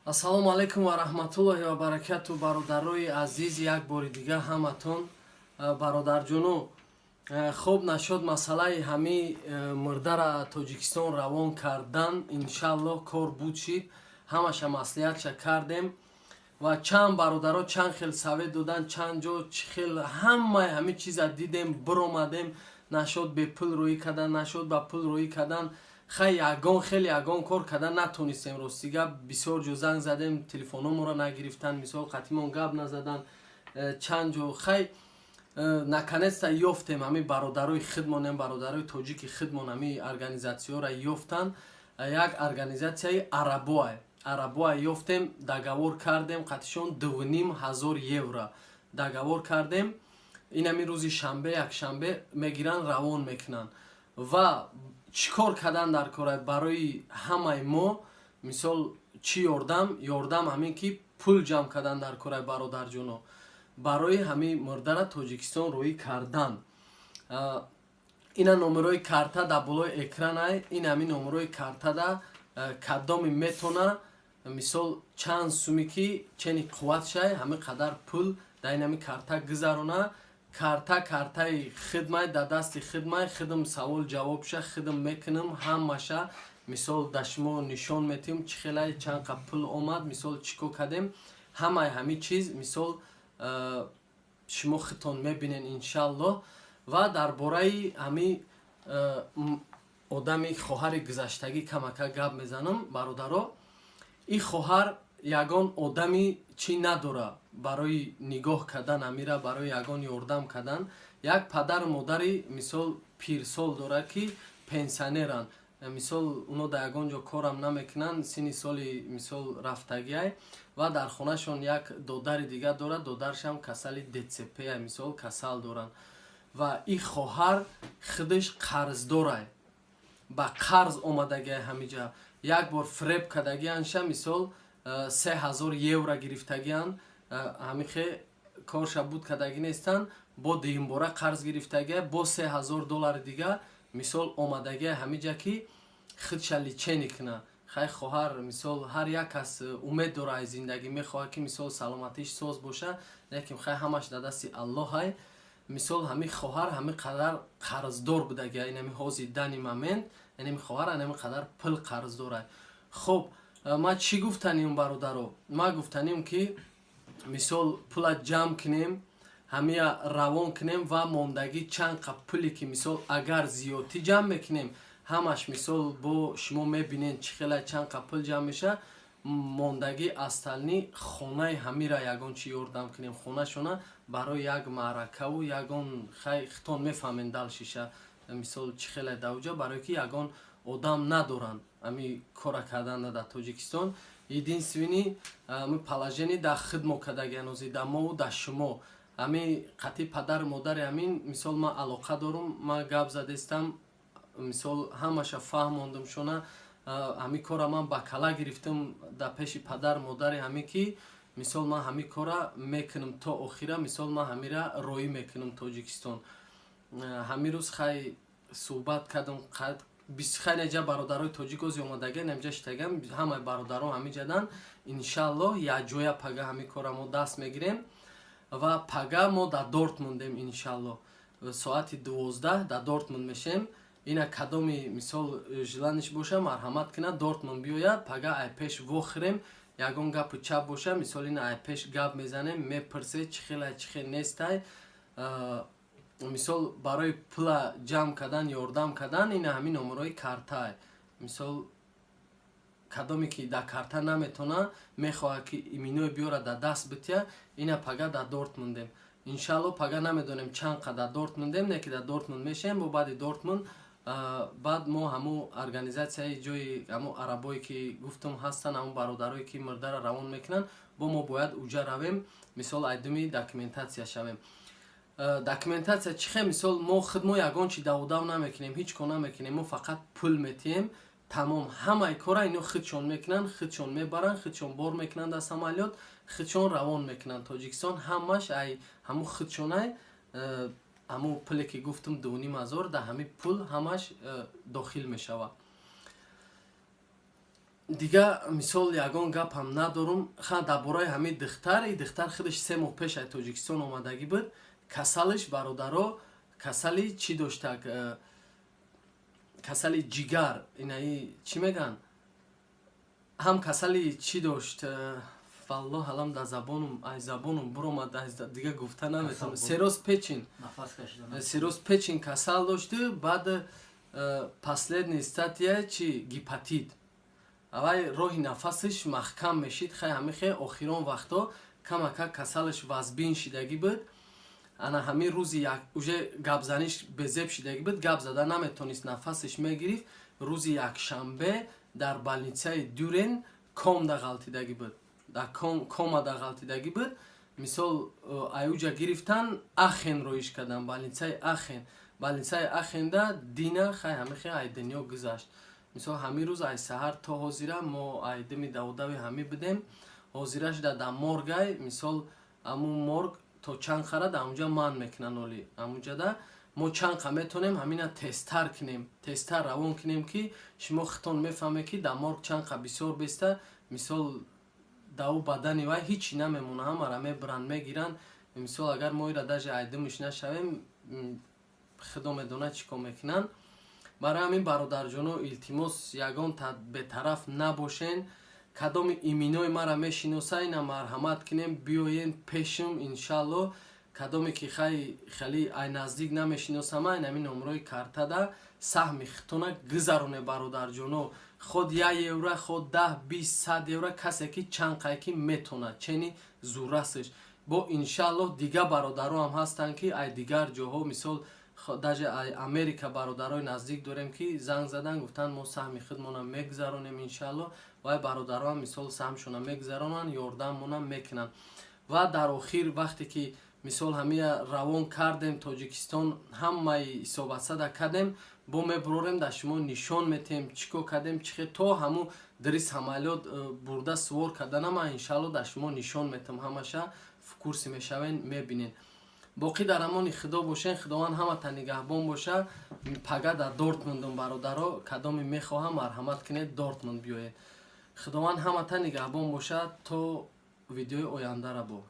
Ассалому алайкум ва раҳматуллоҳи ва баракату, бародарои азиз, як бори дига ҳаматон. Бародарҷоно, хоб нашуд масъалаи ҳами мурдара Тоҷикистон равон кардан. Иншаллоҳ, кор буд шид, ҳамаша маслиҳатша кардем ва чанд бародаро чанд хел совет додан, чанд ҷо чӣ хел, ҳамаи ҳами чиза дидем, биромадем. Нашуд бепул рӯӣ кардан, нашуд ба пул рӯӣ кардан. Хай, ягон хеле ягон кор кардан натонистем. Рости гап, бисёр ҷо занг задем, телефономоро нагирифтан, мисол, қатимон гап назадан. Чанд ҷо, хай, наконец-то ёфтем ҳами бародарои худмонем, бародарои тоҷики худмон ҳами организатсияро ёфтан. Як организатсияи арабоа ёфтем, договор кардем қатишон, 2500 евро договор кардем. Ин ҳами рӯзи шанбе, якшанбе мегиранд, равон мекунанд. Ва чӣ кор кардан дар кора барои ҳамаи мо? Мисол, чӣ ёрдам? Ёрдам ҳамин ки пул ҷамъ кардан дар кораи, бародарҷоно, барои ҳамин мурдара Тоҷикистон рӯӣ кардан. Ина номерои карта дар болои экранай. Ин ҳамин номерои картада кадоми метона, мисол, чанд суми ки чени қувват шай, ҳамин қадар пул дар ин ҳамин карта гузарона. Карта картаи хидмай, дар дасти хидмай, хидм савол ҷавобша хидм мекунам ҳамаша. Мисол, да шумо нишон метиҳм, чӣ хелай, чанд қа пул омад, мисол, чӣ кор кардем, ҳамаи ҳамин чиз, мисол, шумо худтон мебинен, иншаллоҳ. Ва дар бораи ҳами одами хоҳари гузаштагӣ камака гап мезанам, бародаро. Ин хоҳар ягон одами чӣ надора барои нигоҳ кардан амира, барои ягон ёрдам кардан. Як падару модари, мисол, пирсол дорад, ки пенсионеранд. Мисол, оно дар ягон ҷо корам намекунанд, синни соли, мисол, рафтагиай. Ва дар хонашон як додари дигар дорад, додаршам касали ДЦП, мисол, касал доранд. Ва ин хоҳар худаш қарздорай, ба қарз омадагиай ҳамиҷа. Як бор фиреб кардагианша, мисол, 3000 евро гирифтагиан, ҳамихе корша буд кардагӣ нестанд. Бо дуюмбора қарз гирифтагия, бо 3000 доллари дига, мисол, омадагия ҳамиҷа, ки худша лечение куна. Хай, хоҳар, мисол, ҳар як кас умед дора аз зиндагӣ, мехоҳад, ки, мисол, саломатиш соз боша, лекин, хай, ҳамаш дар дасти Аллоҳай. Мисол, ҳамин хоҳар ҳамин қадар қарздор будагия. Инами ҳози данный момент инами хоҳар инами қадар пул қарздорай. Хуб, ман чӣ гуфтаним, бародаро? Ман гуфтаним, ки, мисол, пула ҷамъ кунем, ҳамия равон кунем ва мондагӣ чанд қа пуле ки, мисол, агар зиёдтӣ ҷамъ мекунем, ҳамаш, мисол, бо шумо мебинед, чӣ хела, чанд қа пул ҷамъ меша. Мондагӣ, остальное, хонаи ҳамира ягон чи ёрдам кунем, хонашона барои як маъракаву ягон, хай, хитон мефаҳмем далшиша, мисол, чӣ хела давҷа, барое ки ягон одам надоранд ами кора кардан дар Тоҷикистон. Единственный ами положение дар хидмо кардаги ҳанӯзи дар мову дар шумо. Ами қатъи падару модари ҳамин, мисол, ман алоқа дорум, ман гап задестам, мисол, ҳамаша фаҳмондум шона. Ҳамин кора ман ба кала гирифтам дар пеши падару модари ҳамин, ки, мисол, ман ҳамин кора мекунам то охира. Мисол, ман ҳамира роӣ мекунам Тоҷикистон. Ҳамин рӯз, хай, суҳбат кардам. Хай, неҷа бародарои тоҷик ози омадага, намҷа шитагам, ҳамаи бародаро ҳамиҷадан. Иншаллоҳ, якҷоя пага ҳамин кора мо даст мегирем. Ва пага мо дар Дортмундем, иншаллоҳ, соати 12 дар Дортмунд мешем. Ина кадоми, мисол, желание ш боша, марҳамат кунад, Дортмунд биёяд. Пага ай пеш вохӯрем, ягон гапу чап боша, мисол, ина ай пеш гап мезанем, мепурсе, чӣ хелай, чӣ хел нестай. Мисол, барои пула ҷамъ кардан, ёрдам кардан, ина ҳамин номерои картай. Мисол, кадоме ки дар карта наметона, мехоҳад, ки иминое биёрад, дар даст бития. Ина пага дар Дортмундем, иншалло. Пага намедонем, чанд қа дар Дортмундем, не ки дар Дортмунд мешем. Бо баъди Дортмунд баъд мо ҳамун организатсияи ҷои ҳамун арабое ки гуфтум ҳастанд, ҳамун бародарое ки мурдара равон мекунанд, бо мо бояд уҷа равем, мисол, айдуми документатсия шавем. Документатсия чӣ хел? Мисол, мо худ мо ягон чи даводав намекунем, ҳеҷ кор намекунем, мо фақат пул метиҳем, тамом. Ҳамаи кора ино худшон мекунанд, худшон мебаранд, худшон бор мекунанд дар самолёт, худшон равон мекунанд Тоҷикистон. Ҳамаш ай ҳамун худшонай. Ҳамун пуле ки гуфтум, 2500, дар ҳамин пул ҳамаш дохил мешавад. Дига, мисол, ягон гапам надорум. Ха, дар бораи ҳамин духтар, и духтар худаш 3 моҳ пеш аз Тоҷикистон омадагӣ буд. Касалиш, бародаро, касали чӣ доштак, касали ҷигар, инаи чӣ мегӯянд, ҳам касали чӣ дошт, валлоҳ алам, дар забонум, ай забонум буромад, дига гуфта наметавонам. Цирроз печень, цирроз печень касал дошту, баъд последний стадия чи, гепатит. Авай роҳи нафасаш маҳкам мешид. Хай, ҳамихе охирон вақто камака касалаш вазбин шидагӣ буд. Ана ҳамин рӯзи уже гапзаниш безеб шидагӣ буд, гап зада наметонист, нафасаш мегирифт. Рӯзи якшанбе дар больницаи Дюрен комда ғалтидагӣ буд, дар комада ғалтидагӣ буд. Мисол, аюҷа гирифтан, Ахен роиш кардан, больницаи Ахен. Больницаи Ахенда дина, хай, ҳамихе ай дунё гузашт. Мисол, ҳамин рӯз ай саҳар то ҳозира мо ай дими давдави ҳамӣ будем. Ҳозира шуда дар моргай. Мисол, ҳамун морг то чанд қара дар онҷа ман мекунанд, оли ҳамунҷада мо чанд қа метонем ҳамина тезтар кунем, тезтар равон кунем, ки шумо хитон мефаҳмед, ки дар морг чанд қа бисёр беста. Мисол, дар ӯ бадани вай ҳичи намемона, ҳамара мебаранд, мегиранд. Мисол, агар мо ира даже айдимиш нашавем, худо медонад чӣ кор мекунанд. Барои ҳамин, бародарҷоно, илтимос, ягон бетараф набошен. Кадоми иминои мара мешиноса, ина марҳамат кунем, биёен пешум, иншалло. Кадоме ки хай хеле ай наздик намешиносама, ин ҳамин номрои картада саҳми хитона гузароне, бародарҷоно. Худ 1 евро, худ 10, 20, 100 евро, касе ки чанд қай ки метонад, чени зурасш бо. Иншаллоҳ, дига бародаро ҳам ҳастанд, ки ай дигар ҷоҳо, мисол, даже Америка бародарои наздик дорем, ки занг задан, гуфтанд, мо саҳми худмона мегузаронем, иншалло. Вай бародароам, мисол, саҳмшона мегузаронанд, ёрдаммона мекунанд. Ва дар охир, вақте ки, мисол, ҳамия равон кардем Тоҷикистон, ҳамаи ҳисобатсада кардем, бо мебурорем, дар шумо нишон метиҳем, чӣ кор кардем, чихе то ҳаму дри самолёт бурда сувор карданама, иншалло, дар шумо нишон метиҳам ҳамаша, в курсе мешавен, мебинед. Боқӣ дар амони Худо бошен, Худованд ҳамата нигаҳбон боша. Пага дар Дортмундум, бародаро, кадоме мехоҳам, марҳамат кунед, Дортмунд биёед. Худованд ҳамата нигаҳбон боша. То видеои ояндара бо.